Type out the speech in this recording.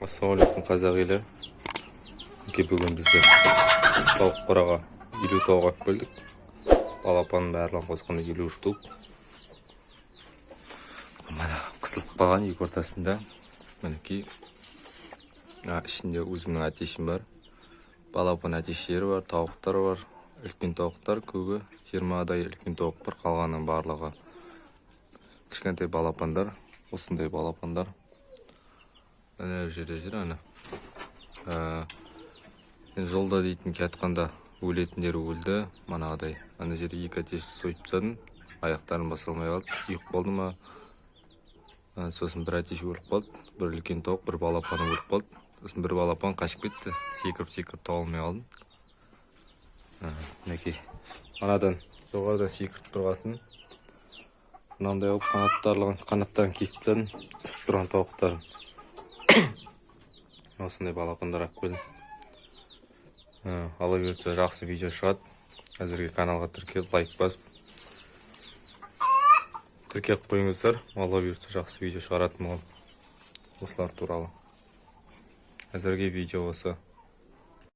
Ассалаумағалейкум, қазақ елі! Мінекей, бүгін біздер тауық қораға 50 тауық алып келдік. Балапанның барлығын қосқанда 50 штук. Мына қысылып қалған екі ортасында. Мінекей, ішінде өзімнің әтешім бар, балапан әтештері бар, тауықтар бар. Үлкен тауықтар көбі, 20-дай үлкен тауық бар, қалғанының барлығы кішкентай балапандар. Осындай балапандар ана жерде жүр ана. Енді жолда дейтін, келатқанда өлетіндері өлді манағыдай. Ана жерде екі әтеш сойып тастадым, аяқтарын баса алмай қалды, ұйып қалды ма. Сосын бір әтеш өліп қалды, бір үлкен тауық, бір балапаны өліп қалды. Сосын бір балапан қашып кетті, секіріп секіріп таба алмай қалдым. Мінекей, анадан жоғарыдан секіріп тұрғасын, мынандай қылып қанаттарын кесіп тастадым ұшып тұрған тауықтарын. Осындай балапандар алып келдім. Алла бұйыртса, жақсы видео шығады. Әзірге каналға тіркеліп, лайк басып, тіркеліп қойыңыздар. Алла бұйыртса, жақсы видео шығаратын боламын осылар туралы. Әзірге видео осы.